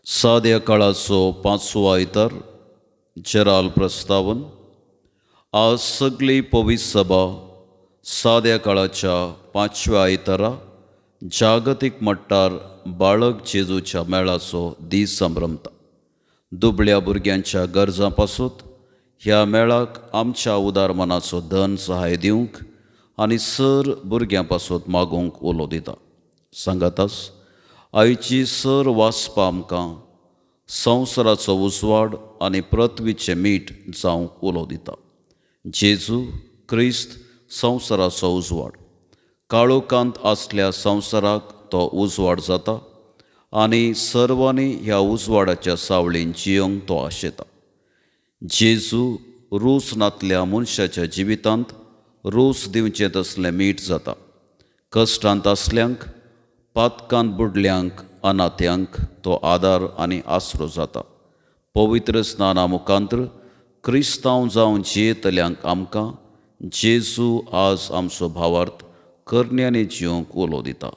साद्या काळाचो पांचवो आयतार, जेराल प्रस्तावन. आज सगळी पवित्र सभा साद्या काळाच्या पांचव्या आयतारा जागतीक मट्टार बाळक जेजूच्या मेळाचो दीस संभ्रमता. दुबळ्या भुरग्यांच्या गरजां पासत ह्या मेळाक आमच्या उदार मनाचो धन सहाय दिवंक आनी सर भुरग्यां पासत मागूंक उलो दिता. सांगातास आयची सर वाचपा आमकां संवसाराचो उजवाड आनी पृथ्वीचें मीठ जावंक उलो दिता. जेजू क्रिस्त संवसाराचो उजवाड, काळोखांत आसल्या संवसाराक तो उजवाड जाता आनी सर्वांनी ह्या उजवाडाच्या सावळीन जियोंक तो आशेता. जेजू रूच नातल्या मनशाच्या जिवितांत रूच दिवचें तसलें मीठ जाता. कश्टांत आसल्यांक, पातकांत बुडल्यांक, अनाथ्यांक तो आदार आनी आसरो जाता. पवित्र स्नाना मुखांत्र क्रिस्तांव जावन जियेतल्यांक आमकां जेजू आज आमचो भावार्थ करण्यांनी जियोंक उलो दिता.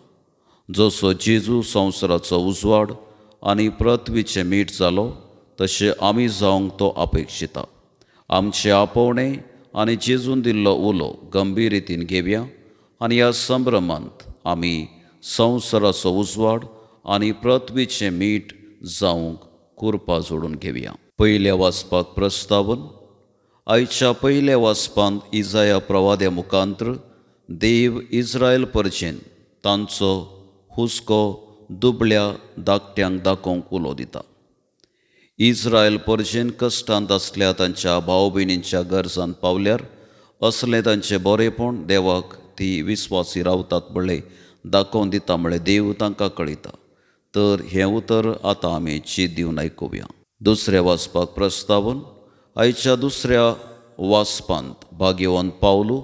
जसो जेजू संवसाराचो उजवाड आनी पृथ्वीचें मीठ जालो, तशें आमी जावंक तो अपेक्षिता. आमचे आपोवणें आनी जेजून दिल्लो उलो गंभीर रितीन घेवया आनी ह्या संभ्रमांत आमी संवसाराचो उजवाड आनी पृथ्वीचें मीठ जावंक कुरपा जोडून घेवया. पयल्या वाचपाक प्रस्तावन. आयच्या पयल्या वाचपांत इजाया प्रवाद्या मुखांत्र देव इस्रायल परजेन तांचो हुस्को दुबळ्या धाकट्यांक दाखोवंक उलो दिता. इस्रायल परजेन कश्टांत आसल्या तांच्या भाव भयणींच्या गरजांत पावल्यार असलें तांचें बरेपण देवाक ती विस्वासी रावतात म्हळ्ळें दाखोवन दिता म्हळ्ळें देव तांकां कळयता. तर हें उतर आतां आमी चीत दिवन आयकुया. दुसऱ्या वाचपाक प्रस्तावन. आयच्या दुसऱ्या वाचपांत भाग्यवंत पावलू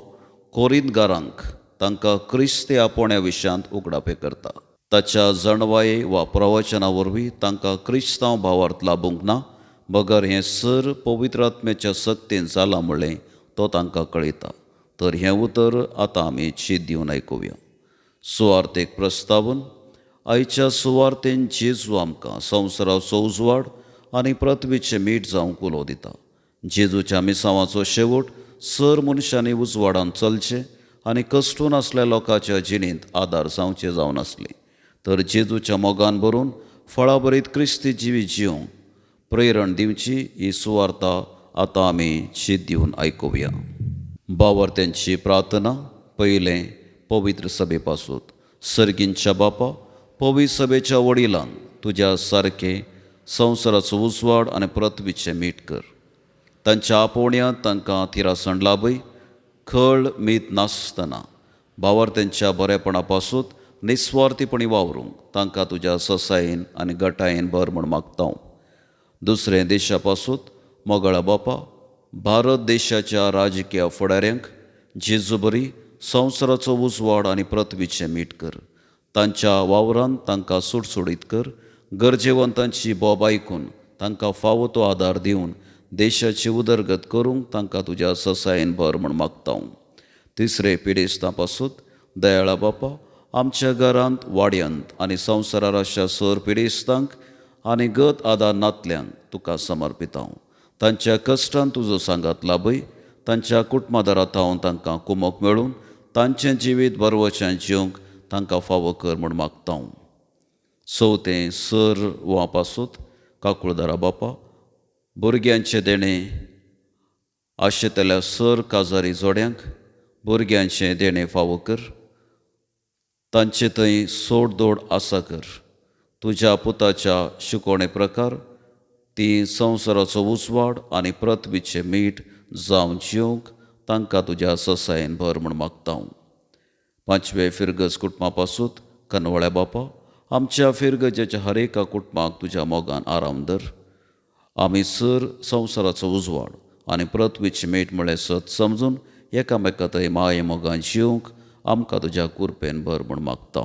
कोरिंतगारांक तांकां क्रिस्ती आपोवण्या विशयांत उगडापें करता. ताच्या जाणवाये वा प्रवचना वरवीं तांकां क्रिस्तांव भावार्थ लाबूंक ना, बगर हें सर पवित्र आत्म्याच्या सक्तेन जालां म्हळ्ळें तो तांकां कळयता. तर हें उतर आतां आमी चीत दिवन आयकुया. सुवार्थेक प्रस्तावन. आयच्या सुवार्थेन जेजू आमकां संवसाराचो उजवाड आनी पृथ्वीचें मीठ जावंक उलो दिता. जेजूच्या मिसांवाचो शेवट सर मनशांनी उजवाडान चलचें आनी कश्टून आसल्या लोकांच्या जिणेंत आदार जावचे जावन आसले. तर जेजूच्या मोगान भरून फळाभरीत क्रिस्ती जिवीत जिवंक प्रेरण दिवची ही सुवार्ता आतां आमी चीत दिवन आयकुया. बावर्त्यांची प्रार्थना. पयलें पवित्र सभे पासून. सर्गींच्या बापा, पवित्र सभेच्या वडिलांक तुज्या सारकें संवसाराचो उजवाड आनी पृथ्वीचें मीठ कर. तांच्या आपोवण्यांत तांकां थिरासण लाभय. खळ मीत नासतना भावार्थ्यांच्या बरेपणा पासून निस्वार्थीपणी वावरूंक तांकां तुज्या ससायेन आनी गटायेन भर म्हूण मागता. दुसरें देशा पासून. मोगाळा बापा, भारत देशाच्या राजकीय फुडाऱ्यांक जेजू बरी संवसाराचो उजवाड आनी पृथ्वीचें मीठ कर. तांच्या वावरान तांकां सुडसुडीत कर. गरजेवंतांची बोब आयकून तांकां फावो तो आदार दिवन देशाची उदरगत करूंक तांकां तुज्या ससायेन भर म्हूण मागता. तिसरे पिडेस्तां पासून. दयाळा बापा, आमच्या घरांत, वाड्यांत आनी संवसारार अशा सर पिडेस्तांक आनी गत आदार नातल्यांक तुका समर्पिता. तांच्या कश्टान तुजो सांगात लाभय. तांच्या कुटुंबादारां थावन तांकां कुमक मेळून तांचें जिवीत बरवचें जिवंक तांकां फावो कर म्हूण मागता. चवथें सर वा पासूत. काकुळदारा बापा, भुरग्यांचें देणें आशेतल्या सर काजारी जोड्यांक भुरग्यांचें देणें फावो कर. तांचे थंय सोडदोड आसा कर. तुज्या पुताच्या शिकोवणे प्रकार ती संवसाराचो उजवाड आनी पृथ्वीचें मीठ जावन जिवंक तांकां तुज्या ससायेन भर म्हूण मागता. पांचवे फिरगज कुटुंबा पासूत. कनवळ्या बापा, आमच्या फिरगजेच्या हर एका कुटुंबाक तुज्या मोगान आराम धर. आमी सर संवसाराचो उजवाड आनी पृथ्वीचें मीठ म्हळ्ळें सत समजून एकामेका थंय माये मोगान जिवंक आमकां तुज्या कुरपेन भर म्हूण मागता.